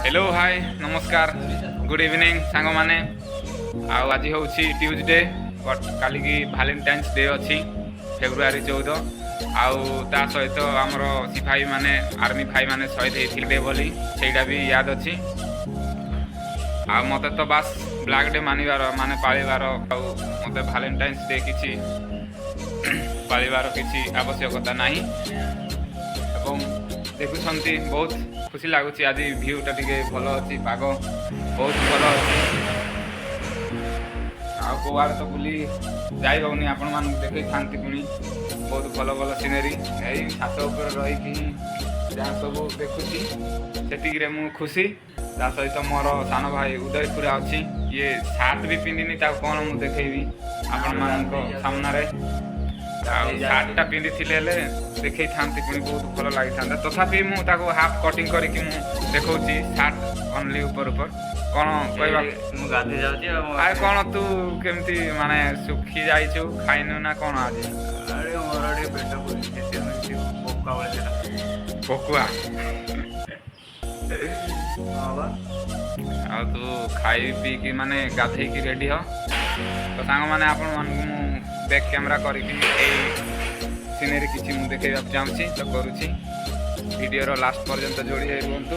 Hello, high, ନମସ୍କାର, good evening ସାଙ୍ଗମାନେ। ଆଉ ଆଜି ହେଉଛି ଟ୍ୟୁଜଡେ, ବଟ୍ କାଲିକି ଭାଲେଣ୍ଟାଇନ୍ସ ଡେ ଅଛି, ଫେବୃଆରୀ 14। ଆଉ ତା ସହିତ ଆମର ସିପାହୀ ମାନେ, ଆର୍ମି ଭାଇମାନେ ଶହୀଦ ହେଇଥିଲେ ବୋଲି ସେଇଟା ବି ୟାଦ ଅଛି। ଆଉ ମୋତେ ତ ବାସ୍ ବ୍ଲାକ୍ ଡେ ମାନିବାର, ମାନେ ପାଳିବାର, ଆଉ ମୋତେ ଭାଲେଣ୍ଟାଇନ୍ସ ଡେ କିଛି ପାଳିବାର କିଛି ଆବଶ୍ୟକତା ନାହିଁ। ଏବଂ ଦେଖୁଛନ୍ତି, ବହୁତ ଖୁସି ଲାଗୁଛି। ଆଜି ଭିୟୁଟା ଟିକେ ଭଲ ଅଛି, ପାଗ ବହୁତ ଭଲ ଅଛି। ଆଉ କୁଆଡ଼େ ତ ବୁଲି ଯାଇ ହେଉନି, ଆପଣମାନଙ୍କୁ ଦେଖେଇଥାନ୍ତି ପୁଣି ବହୁତ ଭଲ ଭଲ ସିନେରୀ। ଏଇ ଛାତ ଉପରେ ରହିକି ହିଁ ଯାହା ସବୁ ଦେଖୁଛି, ସେତିକିରେ ମୁଁ ଖୁସି। ତା ସହିତ ମୋର ସାନ ଭାଇ ଉଦୟପୁରା ଅଛି। ଇଏ ସାର୍ଟ ବି ପିନ୍ଧିନି, ତାକୁ କ'ଣ ମୁଁ ଦେଖେଇବି ଆପଣମାନଙ୍କ ସାମ୍ନାରେ? ଆଉ ସାର୍ଟଟା ପିନ୍ଧିଥିଲେ ହେଲେ ଦେଖେଇଥାନ୍ତି ପୁଣି, ବହୁତ ଭଲ ଲାଗିଥାନ୍ତା। ତଥାପି ମୁଁ ତାକୁ ହାଫ୍ କଟିଂ କରିକି ମୁଁ ଦେଖଉଛି, ସାର୍ଟ ଅନଲି ଉପର ଉପର। କ'ଣ କହିବା? ମୁଁ ଗାଧେଇ ଯାଉଛି ଆଉ। ଆରେ କ'ଣ ତୁ କେମିତି ମାନେ ଶୁଖି ଯାଇଛୁ? ଖାଇନୁ ନା କ'ଣ ଆଜି? ଆରେ, ମୋର ଟିକେ ପେଟ ପୁରିଛି, ସେମିତି ପୋକା ଭଳିଆ ଥିଲା। ପକୁଆ। ହଁ ବା। ଆଉ ତୁ ଖାଇ ପିଇକି, ମାନେ ଗାଧେଇକି ରେଡ଼ି ହ। ତ ସାଙ୍ଗମାନେ, ଆପଣମାନଙ୍କୁ ମୁଁ ବ୍ୟାକ୍ କ୍ୟାମେରା କରିକି ଏଇ ସିନେରୀ କିଛି ମୁଁ ଦେଖେଇବାକୁ ଚାହୁଁଛି, ତ କରୁଛି। ଭିଡ଼ିଓର ଲାଷ୍ଟ ପର୍ଯ୍ୟନ୍ତ ଯୋଡ଼ି ହେଇ ରୁହନ୍ତୁ।